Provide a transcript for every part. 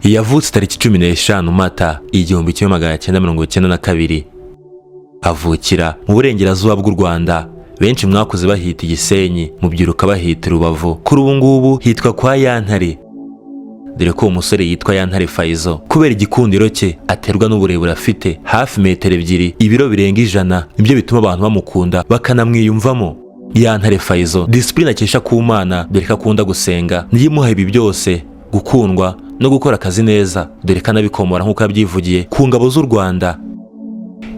Yavutse tariki 15 Mata 1992, avukira mu burengerazuba bw'u Rwanda, benshi mwakuze bahita Igisenyi, mubyiruka bahita Rubavu. Kuri ubu ngubu hitwa kwa Yantare, dore ko uwo musore yitwa Yantare Faizo kubera igikundiro cye aterwa n'uburebure afite, hafi metero 2, ibiro birenga 100, nibyo bituma abantu bamukunda bakanamwiyumvamo. Yantare Faizo, discipline akesha ku Mana, dore ko akunda gusenga, niyo imuha ibi byose, gukundwa no gukora akazi neza, dore ko anabikomora nk'uko yabyivugiye ku ngabo z'u Rwanda.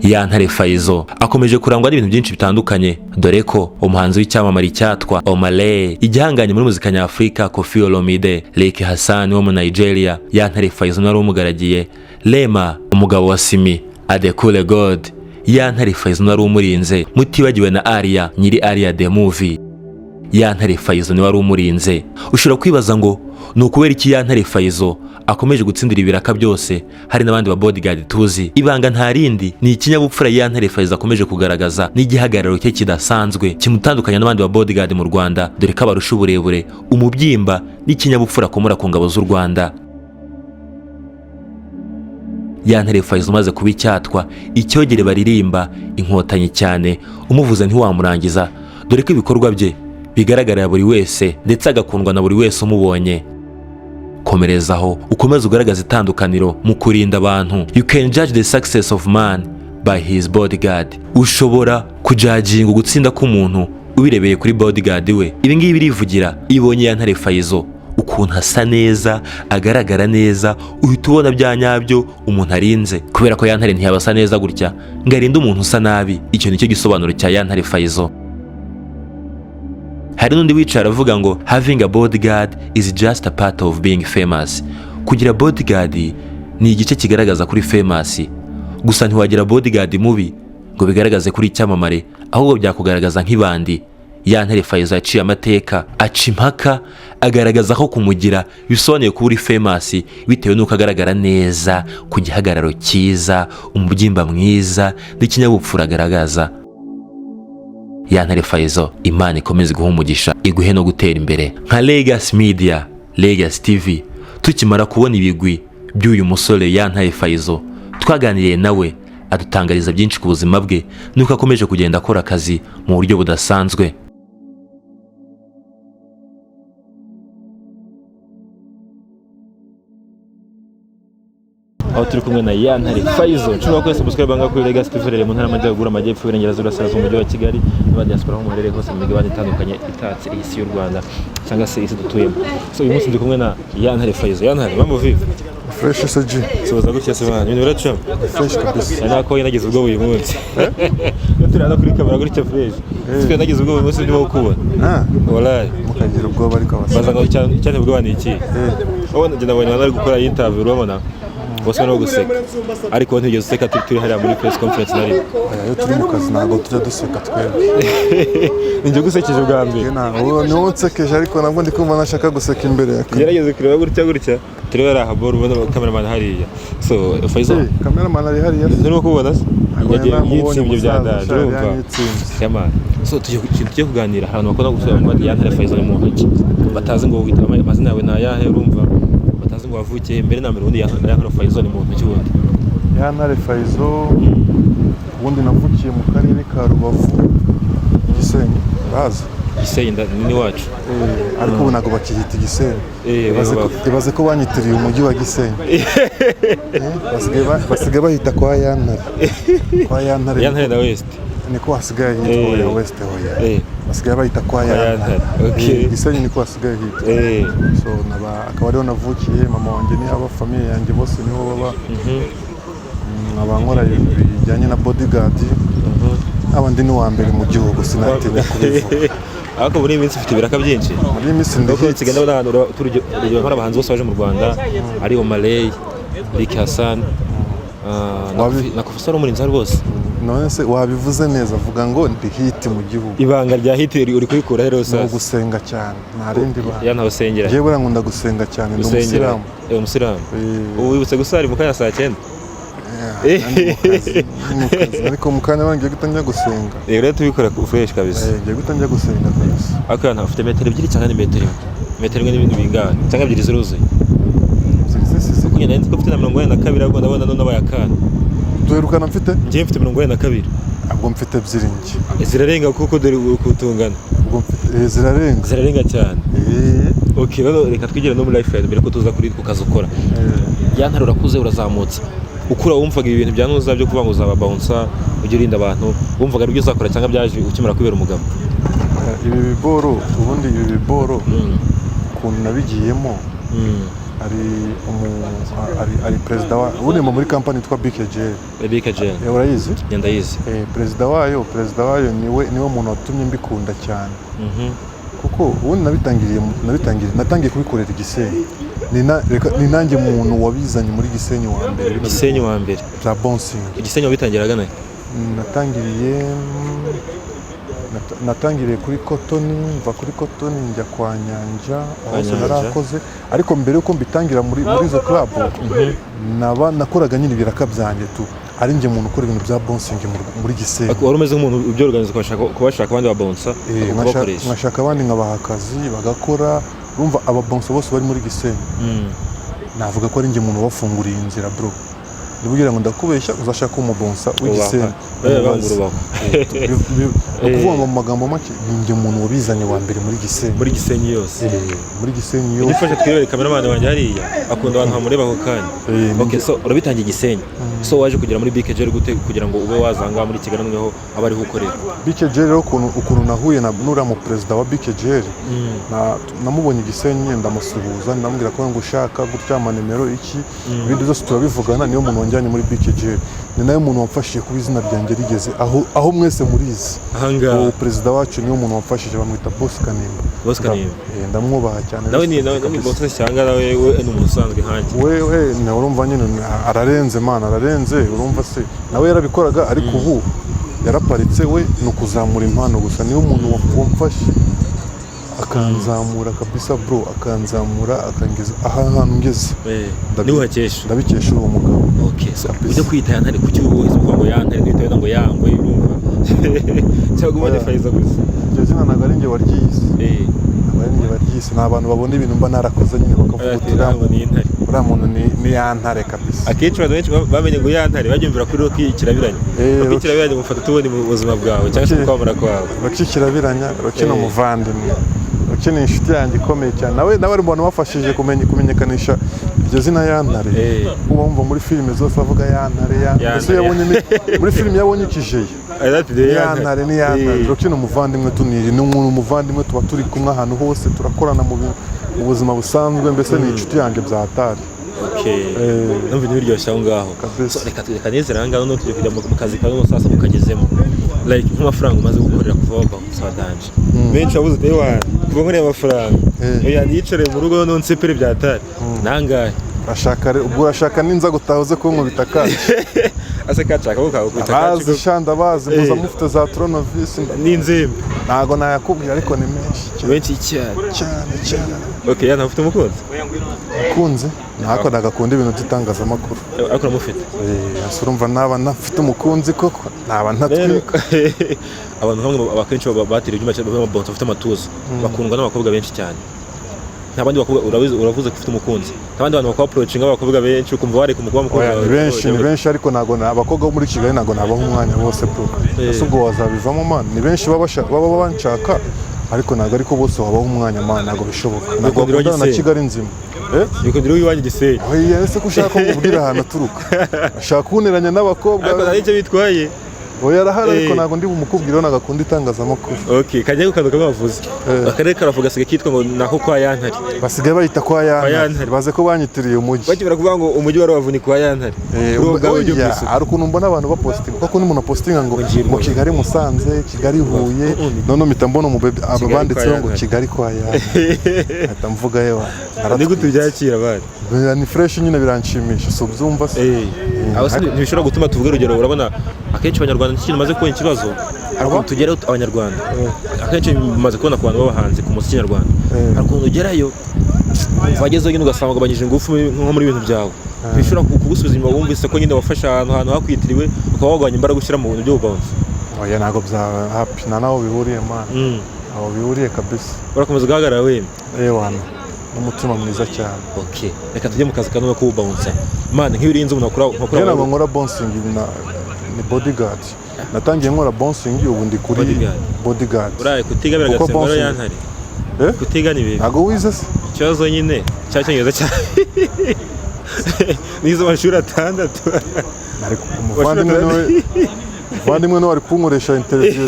Yantare Faizo akomeje kurangwa n'ibintu byinshi bitandukanye, dore ko umuhanzi w'icyamamare icyatwa Omah Lay, igihanganye muri muzika nyafurika Koffi Olomide, Ric Hassani wo mu Nigeria, Yantare Faizo wari umugaragiye, Rema umugabo wa Simi Adekunle Gold, Yantare Faizo wari umurinze, mutibagiwe na Alia nyiri Alia the Movie, Yantare Faizo niwe wari umurinze. Ushobora kwibaza ngo ni ukubera iki Yantare Faizo akomeje gutsindira ibiraka byose, hari n'abandi ba bodyguard tuzi? Ibanga nta rindi, ni ikinyabupfura Yantare Faizo akomeje kugaragaza n'igihagararo cye kidasanzwe kimutandukanya n'abandi ba bodyguard mu Rwanda, dore ko abarusha uburebure, umubyimba n'ikinyabupfura akomora ku ngabo z'u Rwanda. Yantare Faizo umaze kuba icyatwa, icyogere baririmba inkotanyi cyane, umuvuze ntiwamurangiza, dore ko ibikorwa bye bigaragarira buri wese ndetse agakundwa na buri wese umubonye. Komerezaho ukomeze ugaragaza itandukaniro mu kurinda abantu. You can judge the success of man by his bodyguard. Ushobora kujudginga ugutsinda k'umuntu ubirebeye kuri bodyguard we. Ibi ngibi birivugira. Iyo ubonye Yantare Faizo ukuntu asa neza, agaragara neza, uhita ubona bya nyabyo umuntu arinze, kubera ko Yantare ntiyaba asa neza gutya ngo arinde umuntu usa nabi. Icyo nicyo gisobanuro cya Yantare Faizo. Hari n'undi wicara avuga ngo "Having a bodyguard is just a part of being famous." Kugira bodyguard ni igice kigaragaza kuri famous gusa, ntiwagira bodyguard mubi ngo bigaragaze kuri icyamamare, ahubwo byakugaragaza nk'ibandi. Yantare Faizo yaciye amateka, aca impaka, agaragaza ko kumugira bisobanuye kuba uri famous, bitewe n'uko agaragara neza ku gihagararo cyiza, umubyimba mwiza n'ikinyabupfura agaragaza. Yantare Faizo, Imana ikomeze iguhe umugisha, iguhe no gutera imbere. Nka Legacy Media, Legacy TV, tukimara kubona ibigwi by'uyu musore Yantare Faizo, twaganiriye nawe adutangariza byinshi ku buzima bwe nuko akomeje kugenda akora akazi mu buryo budasanzwe. Aho turi kumwe na Yantare Faizo. Nshobora kwese subscribe banga kuri Legacy TV, rero mu ntara y'Amajyaruguru, Amajyepfo, Iburengerazuba, Iburasirazuba, umujyi wa Kigali n'aba diaspora aho muherereye hose mu migabane itandukanye itatse iyi si y'u Rwanda cyangwa se isi dutuyemo. So uyu munsi ndi kumwe na Yantare Faizo. Yantare, mambo vipi? Fresh SG. Soza gutya se man, ibintu biracamo? Fresh kabisa. Nari nako nagize ubwoba uyu munsi. Iyo turi hano kuri kamera gutya fresh. Twe nagize ubwoba uyu munsi ndimo kukubona. Ah, Wallahi. mukagira ubwoba ariko Baza abasore. ngo cyane ubwoba ni iki? Ubona njye nabonye abantu bari gukora interview, urabona bose barimo guseka, ariko wowe ntigeze useka turi hariya muri press conference na rimwe. Oya, iyo turi mu kazi ntabwo tujya duseka twebwe. Ninjye gusekeje bwa mbere. Njye ntabwo ni wowe unsekeje, ariko nabwo ndi kumva nashaka guseka imbere ya kamera. Gerageze kureba gutya gutya, turebe hariya haboro, ubona cameraman hariya. So Faizo, Eh, cameraman ari hariya. nturimo kubona se? Ntabwo Yagiye namubonye. yitsimbye bya Umusaza, danger, sha, urumva? yanyitsinze. Yeah, man. So tugiye kuganira. Hari abantu bakunda gusubira ngo Yantare Faizo ni muntu ki, batazi ngo witwa amazina yawe ni ayahe, urumva, batazi ngo wavukiye mbere na mbere. Ubundi Yantare Faizo ni muntu ki ubundi? Yantare Faizo, ubundi navukiye mu karere ka Rubavu, Gisenyi, urahazi? Gisenyi ni iwacu. Eh, ariko ubu ntabwo bakihita Gisenyi. Rubavu. Ibaze ko banyitiriye umujyi wa Gisenyi. Eh, basigaye bahita kwa Yantare. Kwa Yantare. Yantare na West. Niko hasigaye hitwa. Oya, West oya. Basigaye bahita kwa Yantare, Yantare. okay. Eh, Gisenyi niko hasigaye hitwa. So naba akaba ariho navukiye, mama wanjye niho aba, famille yanjye bose niho baba. Nkaba nkora ibintu bijyanye na bodyguard, nkaba ndi n'uwa mbere mu gihugu, sinatinya kubivuga. Ariko muri iyi minsi ufite ibiraka byinshi. Muri iyi minsi ndi Kuko hit. nsigaye ndabona ahantu urugero nk'abahanzi abahanzi bose baje mu Rwanda, ari Omah Lay, Ric Hassani, na Koffi Saro umurinzi rwose. None se wabivuze neza, vuga ngo ndi hit mu gihugu. Ibanga rya hit uri kurikura he rero? Ni Sasa ugusenga cyane, nta rindi banga. Ya ntawe usengera? Njyewe buriya nkunda gusenga cyane, ndi Usengera? umusilamu. Eh, umusilamu. Eh. Ubu wibutse gusari mu kanya saa 9? Eh, ndi mu kazi, ndi mu kazi. Ariko mu kanya ngiye guhita njya gusenga. Rero rero tubikora ku fresh kabisa. Eh, ngiye guhita njya gusenga kabisa. Ariko hano ufite metero 2 cyangwa ni metero 1? Metero 1 n'ibindi bingana cyangwa ebyiri ziruzuye? Ebyiri se si Kuko Ariko njye nari nzi ko mfite na 42, ariko ndabona none abaye akana. Duherukana mfite? Njyewe mfite 42. Ubwo mfite 2 njye. Zirarenga, kuko dore ukutungana. Ubwo mfite zirarenga. Zirarenga cyane. Okay, rero reka twigire no muri life yawe mbere ko tuza kuri ku kazi ukora. Yantare, urakuze, urazamutse, ukura wumvaga ibi bintu bya nuza byo kuvuga ngo uzaba bouncer, ujye urinda abantu, wumvaga aribyo uzakora cyangwa byaje ukimara kwibera umugabo? Ibi biboro, ubundi ibi biboro ukuntu nabigiyemo, ari perezida wa ubundi muri kampani yitwa BKGL. BKGL. Urayizi? Ngenda yizi. Perezida wayo niwe muntu watumye mbikunda cyane, kuko ubundi nabitangiriye nabitangiriye natangiye kubikorera i Gisenyi. Ni nanjye muntu wabizanye muri Gisenyi wa mbere bino. Gisenyi wa mbere? Bya bouncing. Gisenyi wabitangira agana he? Natangiriye kuri Kotoni, mva kuri Kotoni njya kwa Nyanja, aho hose Nyanja. narakoze. Ariko mbere yuko mbitangira muri izo club, naba nakoraga nyine ibiraka byanjye tu, ari njye muntu ukora ibintu bya bouncing muri Gisenyi. Wari umeze nk'umuntu ubyorganiza, kubashaka abandi ba bouncer, kubakoresha. Nkashaka abandi, nkabaha akazi bagakora. Urumva aba bouncer bose bari muri Gisenyi, navuga ko ari njye muntu wabafunguriye inzira, bro. Ndibwira ngo ndakubeshya, uzashaka umu bouncer w'igisenyi Banga umubaze. urubaho. Ni ukuvuga ngo mu magambo make ni njye muntu wabizanye wa mbere muri Gisenyi. Muri Gisenyi yose? Muri Gisenyi yose. Ugifashe twibere cameraman wanjye hariya akunda abantu bamureba ako kanya. Okay, so urabitangiye Gisenyi, so waje kugera muri BKG gute kugira ngo ube waza aha ngaha muri Kigali, noneho abe ariho ukorera? BKG rero, ukuntu nahuye na nuriya mu perezida wa BKG, namubonye i Gisenyi, ndamusuhuza, ndamubwira ko ngo ushaka gutya amanimero iki, ibindi byose turabivugana. Niyo muntu wanjyanye muri BKG, ni nayo muntu wamfashije kuba izina ryanjye rigeze aho mwese murizi. Ahangaha. Uwo perezida wacu niwe muntu wamfashije, bamwita Boss Kanimba. Boss Kanimba. Ndamwubaha cyane. Nawe ni nawe ni Kabisa. boss cyangwa nawe we ni umuntu usanzwe nkanjye? We ne urumva nyine ararenze man, ararenze. Urumva se nawe yarabikoraga, ariko ubu yaraparitse, we ni ukuzamura impano gusa. Niwe muntu wamfashe akanzamura kabisa, bro, akanzamura akangeza aha hantu ngeze. Niwe uhakesha? Ndabikesha uwo mugabo. Okay, so Kabisa. ujya kwita Yantare, kuki ubu wese uvuga ngo Yantare, ntihita ngo Yangwe, urumva, cyangwa ubone Oya. Faiza gusa? Iryo zina ntabwo ari njye waryise. Ntabwo ari njye waryise, ni abantu babona ibintu mba narakoze nyine bakavuga uti uriya ati ni intare. Uriya muntu ni Yantare kabisa. Akenshi abantu benshi bamenye ngo Yantare babyumvira kuri Rocky Kirabiranya. Rocky Rocky. Kirabiranya mufata tubone mu buzima bwawe cyangwa se mu Rocky. kwamamara kwawe. Rocky Kirabiranya, Rocky ni umuvandimwe, Rocky ni inshuti yanjye ikomeye cyane. Nawe ari mu bantu bafashije kumenyekanisha iryo zina Yantare. Uba wumva muri filime zose avuga Yantare, Yantare. Yantare. Mbese iyo yabonye muri filime yabonye ikijeye, Ati ni Yantare, ni Yantare. Rocky ni umuvandimwe, tuniri ni umuntu umuvandimwe, tuba turi kumwe ahantu hose, turakorana mu buzima busanzwe, mbese ni inshuti yanjye bya hatari. Okay. Numva ibintu biryoshye aho ngaho. Kabisa. So, reka nizere aha ngaha noneho tujye kujya mu kazi kawe noneho sasa ukagezemo. Like nk'amafaranga umaze gukorera kuva wava gusaba danger. Benshi babuze uti "Ewa, kuva nkoreye amafaranga. Oya, niyicare mu rugo noneho nsepere bya hatari." Nangahe? Urashaka ubwo urashaka ninza gutaha uze kunkubita kaci? Ase kacaka ko kagukubita Abazi kaci? sha, ndabazi, muza mufite za toronovisi. N'inzembe. Ntabwo nayakubwira, ariko ni menshi cyane. Benshi cyane. Cyane cyane. Okay, yana ufite umukunzi? Umukunzi ntako, nagakunda ibintu by'itangazamakuru. Ariko uramufite? Ese urumva naba ntafite umukunzi koko? Naba ntatwika. Abantu bamwe akenshi batira ibyuma b'amabonso bafite amatuza bakundwa n'abakobwa benshi cyane. Nta bandi bakobwa, uravuze ko ufite umukunzi, nta bandi bantu bakwa-approachinga, abakobwa benshi, ukumva wareka umukobwa mukunzi Oya, wawe? ni benshi, ni benshi, ariko ntabwo abakobwa bo muri Kigali ntabwo nabaha umwanya bose, bro. Ese ubwo wazabivamo, man? Ni benshi baba banshaka, ariko ntabwo ariko bose wabaha umwanya, man, ntabwo bishoboka, ntabwo Bikundira wakundana na Gisenyi. Kigali nzima. Eh? Bikundira iwanyu Gisenyi. Oya, ese ko ushaka ko nkubwira ahantu aturuka, ashaka kunteranya n'abakobwa? Ariko nta n'icyo bitwaye. Oya, arahari, ariko Eh. ntabwo ndi bumukubwire, ntabwo akunda itangazamakuru. Okay, kajya ku kantu kamwe bavuze. Akarere karavuga gasigaye kitwa ngo nako kwa Yantare. Basigaye bayita kwa Kwa Yantare. Yantare. Baze ko banyitiriye umujyi. Bakimara kuvuga ngo umujyi wa Rubavu ni kwa Yantare. Eh, Kuri ubu bwawe oya, ujya hari ukuntu mbona abantu bapositinga, kuko umuntu apositinga ngo Ngo ngiye ngo Rubavu. Kigali Musanze, Kigali Huye, none mpita mbona umubebe aba Kigali banditseho kwa ngo Yantare. Kigali kwa Yantare, mpita mvuga yewe. Ni gute ubyakira abandi? Ni fresh nyine, biranshimisha, si ubyumva se? Aho se ntibishobora gutuma, tuvuge urugero, urabona akenshi abanyarwanda iki kintu maze kubona ikibazo, hari ukuntu tugerayo abanyarwanda, akenshi bimaze kubona ku bantu b'abahanzi ku muziki nyarwanda, hari ukuntu ugerayo, wagezeyo nyine ugasanga ugabanyije ingufu nko muri ibintu byawe, ntibishobora kugusubiza inyuma wumvise ko nyine wafashe ahantu hakwitiriwe, ukaba wagabanya imbaraga ushyira mu bintu by'ububounce? Oya, ntabwo bya happy, nta naho bihuriye, man, ntaho bihuriye kabisa. Urakomeza ugahagarara wemye? Ewana, N'umutima mwiza cyane. Okay, reka tujye mu kazi kanwe k'ubu bouncer, man. Nk'iyo urinze umuntu akora Njye ntabwo nkora bouncing, ni bodyguard. Natangiye nkora bouncing, ubu ndi kuri Bodyguard. bodyguard. Uraye kutiga Kuko biragatsindwa bouncing- yantare. Eh? Kutiga ni bibi. Ntabwo wize se? Ikibazo nyine cya cyongereza cya nize amashuri 6. Ariko umuvandimwe niwe ari kunkoresha interview.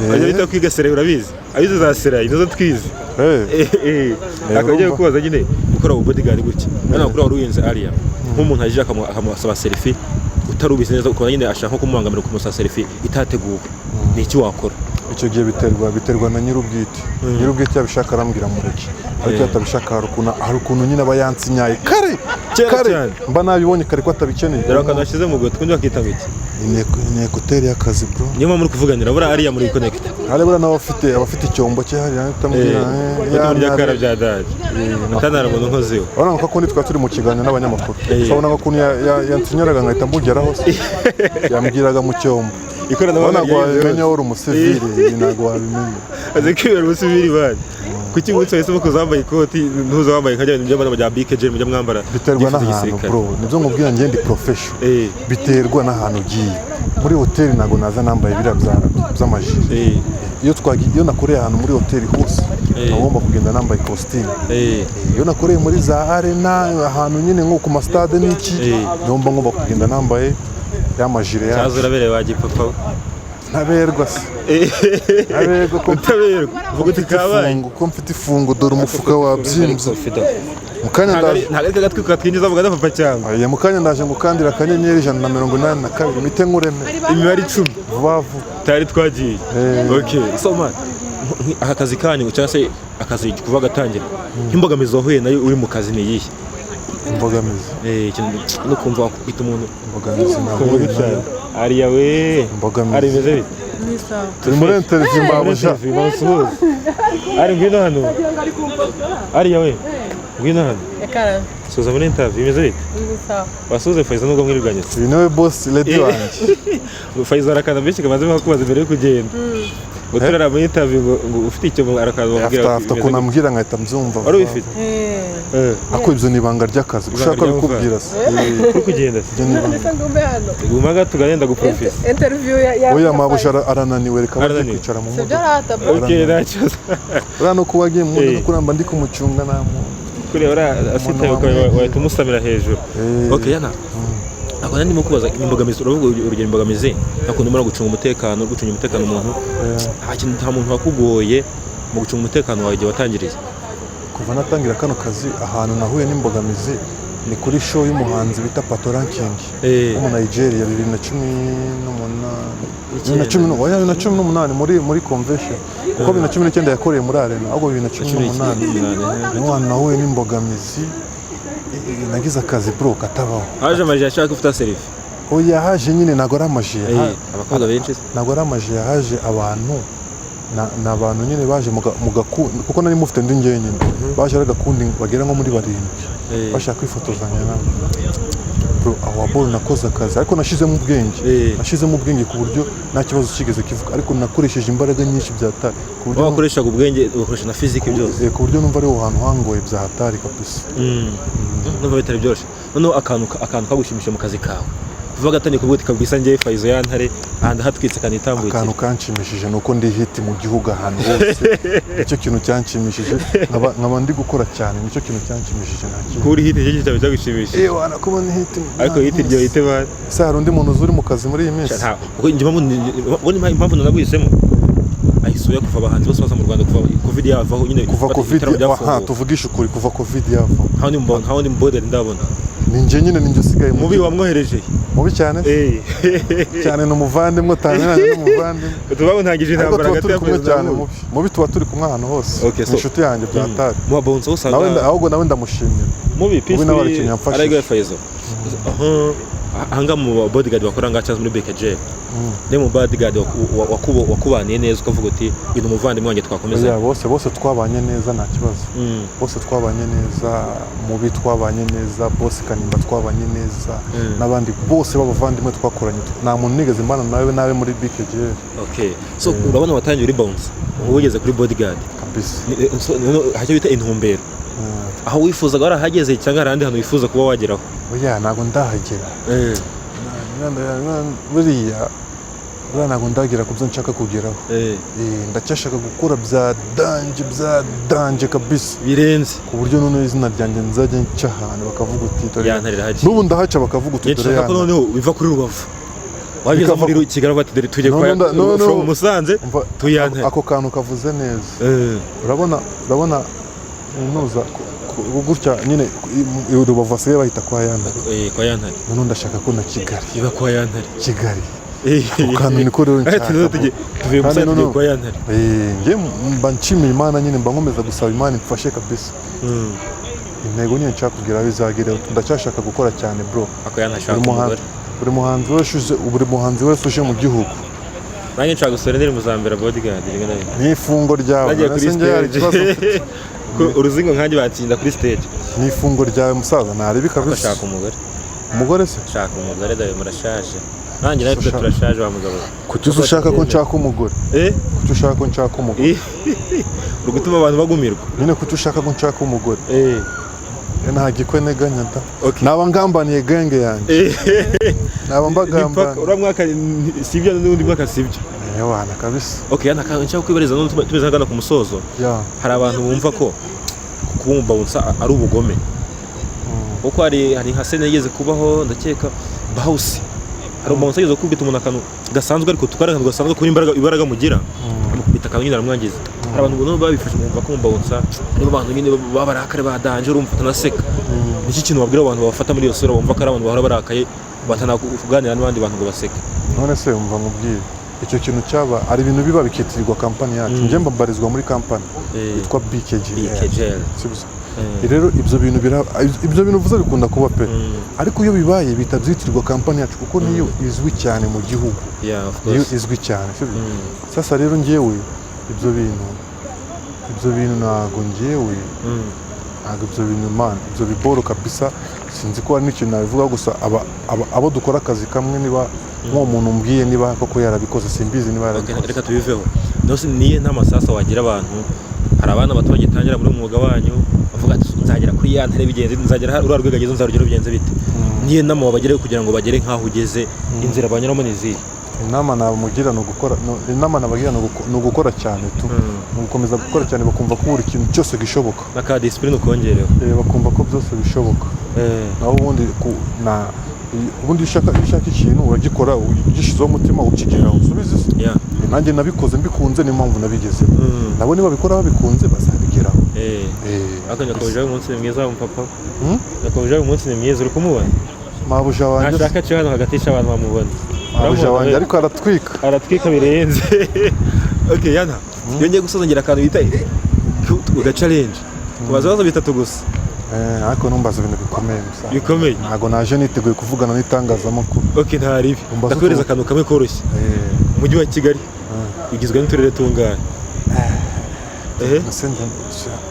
Bajya bita kwiga serayi, urabizi, abize za serayi nizo twize. Akaba agiye Urumva. kubaza nyine gukora ubu bodyguard gutya hano kuri wari urinze ariya, nk'umuntu aje akamusaba selfie utarubizi neza, ukabona nyine ashaka nko kumubangamira kumusaba selfie itateguwe, ni iki wakora? Icyo gihe biterwa na nyir'ubwite. Nyir'ubwite yabishaka arambwira mureke, ariko iyo atabishaka hari ukuntu nyine aba yansinyaye kare. Kera kare cyane. Mba nabibonye kare ko atabikeneye. Dore akantu bashyize mu gutwi, undi bakita ngo iki? Ni écouteur y'akazi, bro. Niyo mpamvu muri kuvuganira buriya ariya muri connect. Hari buriya nawe afite icyombo cye hariya ahita ambwira Bati murya ya kara ntare. Bya daje atanara umuntu nkozeho. Urabona ko kundi twari turi mu kiganiro n'abanyamakuru, urabona ko ukuntu yansinyaraga nkahita mugeraho se, yambwiraga mu cyombo. Ikoranabuhanga ntabwo ryageze wabimenya hose. Wari umusivili, ibi ntabwo wabimenya. Azi kwibera umusivili bani. Kuki umunsi wahisemo kuza wambaye ikoti, ntuza wambaye nka bya bintu by'abana bya BKG mujya mwambara Biterwa byifuza n'ahantu, igisirikare? bro. Nibyo nkubwira, njye ndi professional. Biterwa n'ahantu ugiye. Muri hoteli ntabwo naza nambaye biriya by'amajire. Iyo twagiye, iyo nakoreye ahantu muri hoteli hose, ngomba kugenda nambaye kositimu. Iyo nakoreye muri za arena, ahantu nyine nko ku masitade n'iki, niho mba ngomba kugenda nambaye ya majire Cyaza yacu. uraberewe wa gipapa we. Ntaberwa se? Ntaberwa ko Utaberwa, vuga uti kabaye. Ifungo, ko mfite ifungo, dore umufuka wabyimbye mu kanya. Ntabwo Ndaje. Ntabwo ari kagatwi katwinjiza vuga na papa cyangwa Aya, mu kanya ndaje ngukandira *182 mite nkureme. Imibare 10. Vuba vuba. Tari twagiye. Okay, so man, aka kazi kanyu cyangwa se akazi kuva gatangira, nk'imbogamizi wahuye nayo uri mu kazi ni iyihe? Imbogamizi? Ikintu no kumva wakubita umuntu. Imbogamizi Kumva nahuye gutya nayo. Ariya we. Imbogamizi. Ari bimeze bite? Ni sawa. Turi muri interview, mbabuja. Bamusuhuze. Ari ngwino hano, Ariya we, ngwino hano. Yakarabe. Suza muri interview, bimeze bite? Ni sawa. Wasuhuze Faiza nubwo mwirwanye se. Uyu niwe boss lady wanjye. Faiza arakanda benshi kamaze kubaza mbere yo kugenda ngo turara muri interview, ngo ufite icyo arakaza afite bakubwira. Afite ukuntu ambwira nkahita mbyumva. Wari ubifite? Ako ibyo ni ibanga ry'akazi, gushaka ry'amafaranga. bikubwira se? Uri kugenda se? Ibyo ni ibanga. None se ngume hano? Guma gato ugenda guprofesa. Interview ya Oya, mabuja arananiwe, reka bajye Arananiwe. kwicara mu Sibyo modoka. arata, bro. Okay, nta kibazo. Uriya no kuba agiye mu modoka, kuramba ndi kumucunga nta muntu. Kureba uriya asitaye wamwegera. wahita umusamira hejuru. Okay, yana ntabwo nari ndimo kubaza imbogamizi. Uravuga urugero imbogamizi ntakunda umara gucunga umutekano umuntu, nta kintu, nta muntu wakugoye mu gucunga umutekano wawe igihe watangiriye? Kuva natangira kano kazi, ahantu nahuye n'imbogamizi ni kuri show y'umuhanzi bita Patoranking wo mu Nigeria, 2018, oya, 2018 muri convention, kuko 2019 yakoreye muri arena, ahubwo 2018 niho hantu nahuye n'imbogamizi. Nagize akazi, bro, katabaho. Haje amajire ashaka gufata selfie? Oya, haje nyine ntabwo ari amajire. Abakobwa benshi se? Ntabwo ari amajire, haje abantu ni abantu nyine baje mu gakundi, kuko nari mufite ndi njyenyine, baje ari agakundi bagera nko muri barindwi, bashaka kwifotozanya nabo, bro. Aho waboro nakoze akazi, ariko nashyizemo ubwenge. Nashyizemo ubwenge ku buryo nta kibazo kigeze kivuga, ariko nakoresheje imbaraga nyinshi byatari ku buryo Wakoreshaga ubwenge, ugakoresha na physique byose. Ku buryo numva ari aho hantu hangoye bya hatari kabisa. Numva bitari byoroshye. Noneho akantu kagushimisha mu kazi kawe kuva gatangiye kuvuga uti kabisa njyewe Faizo yantare ahantu hatwitse kanitambukira. Akantu kanshimishije ni uko ndi hit mu gihugu ahantu hose, nicyo kintu cyanshimishije. Nkaba ndi gukora cyane, nicyo kintu cyanshimishije, nta kindi. Kuba uri hit nicyo kintu cyagushimishije? Wana kuba ni hit Ariko hit iryo hit bana. Ese hari undi muntu uzi uri mu kazi muri iyi minsi? Kuko njye impamvu nanaguhisemo ayisuye, kuva abahanzi bose baza mu Rwanda, kuva covid yavaho nyine, Kuva bati covid ibitaramo aha byafunguwe. Tuvugishe ukuri, kuva covid yavaho, Nta wundi muboderi ndabona. Ni njye nyine, ni njye usigaye mu Mubi gihugu. wamwohereje. Mubi cyane. Cyane, ni umuvandimwe utamenyanye n'umuvandimwe. Tuba ntangije Ariko intambara tuba hagati turi ya kumwe perezida cyane. na Mubi, mubi, tuba turi kumwe ahantu hose. Okay, Ni inshuti yanjye bya hatari. Mu babonso usanga Nawe ahubwo nawe ndamushimira. Mubi peace Mubi nawe kuri hari ikintu yamfashije. Arayigwa Faizo. Aha. Ahangaha mu bodyguard bakora ngaha cyangwa muri BKJ, ni mu bodyguard wakubaniye neza ukavuga uti: "Uyu ni umuvandimwe wanjye, twakomeza"? Oya, bose twabanye neza, nta kibazo. Bose twabanye neza, mubi twabanye neza, bose Kanimba twabanye neza, n'abandi bose b'abavandimwe twakoranye, nta muntu nigeze mbana nawe nawe muri BKGL. Okay, so urabona watangiye uri bouncer, ubu ugeze kuri bodyguard. Kabisa. So, hari icyo bita intumbero. Aho wifuzaga warahageze, cyangwa hari ahandi hantu wifuza kuba wageraho? Oya, ntabwo ndahagera. Buriya ntabwo ndagera ku byo nshaka kugeraho. Ndacyashaka gukora bya danger, bya danger kabisa. Birenze. Ku buryo noneho izina ryanjye nzajya nca ahantu bakavuga uti: "Dore." Ya Ntare irahaciye. N'ubu ndahaca bakavuga uti: Njye "Dore nshaka ko ya Ntare." noneho biva kuri Rubavu wageze Bikava muri Kigali bati: "Dore tujye No, kwa no, no, no. from Musanze Umva, tuyantare." Ako kantu kavuze neza. Urabona nuza gutya nyine i Rubavu basigaye bahita kwa Yantare. Kwa Yantare. Noneho ndashaka ko na Kigali iba kwa Yantare. Kigali. Ako kantu niko rero nshaka. Tuvuye Kandi Musanze tugiye noneho- kwa Yantare. Njye mba nshimiye Imana nyine, mba nkomeza gusaba Imana imfashe kabisa. Intego niyo nshaka kugeraho izageraho, ndacyashaka gukora cyane, bro. Ako Yantare ashaka Buri muhanzi umugore. Buri muhanzi wese uje mu gihugu. Nanjye nshaka gusura indirimbo za mbere bodyguard rimwe na rimwe. Ni ifungo ryawe. Nagiye kuri None se njye hari ikibazo stage. mfite? Ko uruzingo nkanjye batsinda kuri stage. Ni ifungo ryawe, musaza, ntarebe kabisa. Ashaka umugore. Umugore se? Shaka umugore, dore murashaje, nanjye nawe Ushaka- turashaje wa mugabo. Kuki uzi ushaka ko nshaka umugore? Eh. Kuki ushaka ko nshaka umugore? Uri gutuma abantu bagumirwa. Nyine kuki ushaka ko nshaka umugore? Eh. Nta gikwe nteganya da. Okay. Naba ngambaniye gang yanjye, naba Ni paka mbagambaniye. Uriya mwaka si ibyo, n'undi mwaka si ibyo. Ewana kabisa. Okay, yana nshaka kwibariza none tumeze nk'agana ku musozo. Ya. Hari abantu bumva ko kuba umubouncer ari ubugome, kuko hari nka scène yigeze kubaho, ndakeka bouncer, hari umubouncer yigeze gukubita umuntu akantu gasanzwe, ariko tukari akantu gasanzwe kubera imbaraga mugira, amukubita akantu nyine aramwangiza. Hari abantu ubona babifashe bumva ko umubouncer harimo abantu nyine baba barakare ba danger, urumva atanaseka. Niki kintu wabwira abantu babafata muri iyo sura, bumva ko ari abantu bahora barakaye, batanakuganira n'abandi bantu ngo baseke? None se umva nkubwire, icyo kintu cyaba ari ibintu biba bikitirirwa kampani yacu. Njye mbarizwa muri kampani yitwa BKGL. BKGL. Sibyo? Rero ibyo bintu uvuze bikunda kuba pe, ariko iyo bibaye bihita byitirirwa kampani yacu kuko niyo izwi cyane mu gihugu. Yeah, of Niyo course. izwi cyane, sibyo? Sasa rero njyewe ibyo bintu ntago njyewe, ntabwo ibyo bintu, man, ibyo biboro kabisa, sinzi ko hari n'ikintu nabivuga. Gusa abo dukora akazi kamwe, niba nk'uwo muntu umbwiye niba koko yarabikoze, simbizi niba Okay, yarabikoze. Reka tubiveho. No se niye nta masasa wagira abantu, hari abana bato bagitangira muri uyu mwuga wanyu bavuga ati: "Nzagera kuri ya ntare bigenze, nzagera uriya rwego ageze nzarugeraho bigenze bite?" Niyo nama wabagereho kugira ngo bagere nk'aho ugeze, inzira banyuramo ni izihe? Inama namugira ni ugukora, inama nabagira ni ugukora cyane tu, ni ugukomeza gukora cyane, bakumva ko buri kintu cyose gishoboka. N'aka discipline ukongereho. Bakumva ko byose bishoboka. Naho ubundi ubundi iyo ushaka ikintu uragikora ugishyizeho umutima, ukigeraho usubize se. Nanjye nabikoze mbikunze, niyo mpamvu nabigezeho. Nabo nibabikora babikunze bazabigeraho. Ariko nyakubahwa, uyu munsi ni mwiza wa papa. Hmm? Nyakubahwa, uyu munsi ni mwiza, uri kumubona? Mabuja wanjye. Ntashaka aciye hano hagati y'abantu bamubona. Mabuja Uramubona wanjye. we? Ariko aratwika. Aratwika birenze. Okay, yana iyo ngiye gusoza ngira akantu bita uga challenge, kubaza ibibazo bitatu gusa. Ariko numbaza ibintu bikomeye gusa. Bikomeye. Ntabwo naje niteguye kuvugana n'itangazamakuru. Okay, nta ribi. Umbaza Ndakohereza akantu kamwe koroshye. Umujyi wa Kigali ugizwe n'uturere tungahe? Ese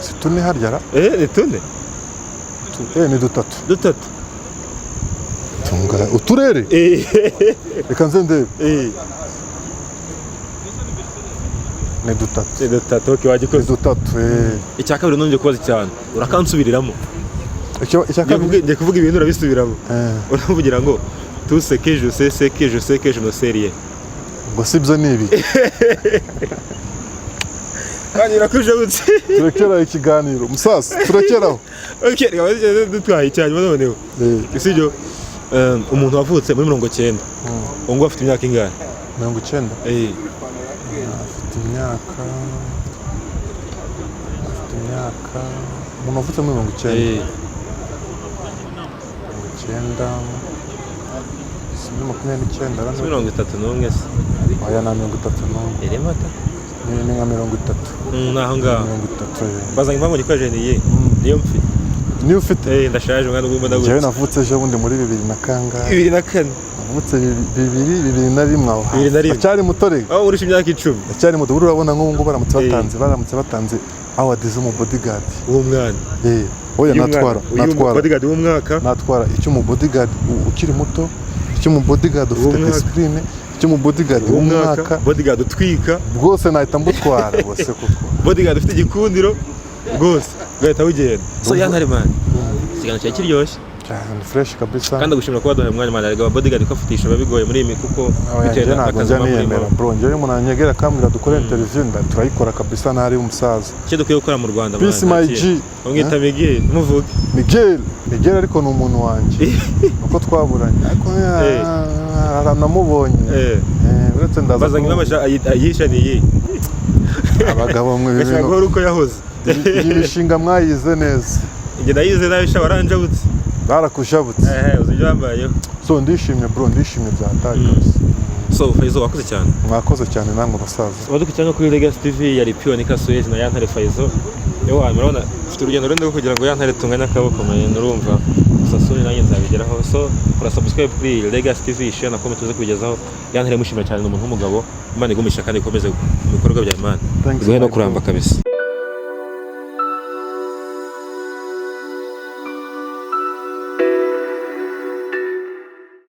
si tune harya ra? Ni tune. Ni dutatu. Dutatu. Tunga uturere. Reka nze ndebe. Ni dutatu. Ni dutatu, okay, Ni wagikoze. dutatu. Icya kabiri nongeye kubaza cyane, urakansubiriramo. Icya Ngiye kabiri. Ngiye kuvuga ibintu urabisubiramo. Uravugira ngo: "Tout ce que je sais, c'est que je sais que je ne sais rien." Ngo si byo ni ibi? Kandi urakujabutse. Turekeraho ikiganiro, musaza, turekeraho. Okay, reka baze dutwaye icyanyuma noneho. Sibyo? Umuntu wavutse muri 90 ubu ngubu afite imyaka ingahe? 90? Eh. Afite imyaka, umuntu wavutse muri 90, 90, si muri 29 Si 31 se? Oya, na 31. Iri mata. Ni nka 30. Ni aho ngaho. 30. Bazanye impamvu gikoresheje ni iyihe? Niyo mfite. Niyo ufite? Eh, ndashaje mwana, ubu mbona Njyewe gutya. navutse ejo bundi muri bibiri na kangahe. 2004. Navutse bibiri, 2001 aho hafi. 2001. Ndacyari muto rega. Aho urusha imyaka 10. Ndacyari muto. Buriya urabona nk'ubu ngubu baramutse baramutse batanze award z'umu bodyguard. Uwo mwana. Eh, oya. Uyu mwana, Natwara uyu natwara bodyguard w'umwaka. Natwara icy'umu bodyguard ukiri muto, icy'umu bodyguard ufite W'umwaka. discipline, icy'umu bodyguard w'umwaka, w'umwaka. Bodyguard utwika. Bwose nahita mbutwara bose kuko Bodyguard ufite igikundiro, rwose ugahita ugenda. So Yantare man, ikiganiro cyari kiryoshye. Cyane, fresh kabisa. Kandi ndagushimira kuba waduhaye umwanya, man. Erega bodyguard kubafatisha biba bigoye muri iyi kuko Oya, bitewe njye ntabwo n'akazi njya muba murimo. niyemera, bro. Njyewe umuntu anyegera akambwira dukore interview, turayikora kabisa, ntari umusaza. Icyo dukwiye gukora mu Rwanda, Peace, man, my nta G. kintu. Umwita Miguel, muvuge. Miguel, Miguel, ariko ni umuntu wanjye uko twaburanye, ariko namubonye. Uretse ndaza Bazanye n'amasha ayisha ni iyi. Abagabo mwe, ibi Gashaka bintu guhora uko yahoze. Iyi mishinga mwayize neza. Njye nayize nabi sha, waranjabutse. Barakujabutse. Ehe, uzi ibyo wambayeho. So ndishimye, bro, ndishimye byataye kabisa. So Faizo, wakoze cyane. Mwakoze cyane namwe basaza. Abadukurikirana kuri Legacy TV, yari Pionika Suez na Yantare Faizo. Ewa, murabona ufite urugendo rurende rwo kugira ngo Yantare tunganye akaboko, man, urumva. Gusa soon nanjye nzabigeraho. So kora subscribe kuri Legacy TV, share na comment, tuze kubigezaho. Yantare mushimira cyane, ni umuntu w'umugabo. Imana igumisha kandi ikomeze mu bikorwa bya Imana. Thanks, Iguhe no my kuramba bro. kabisa.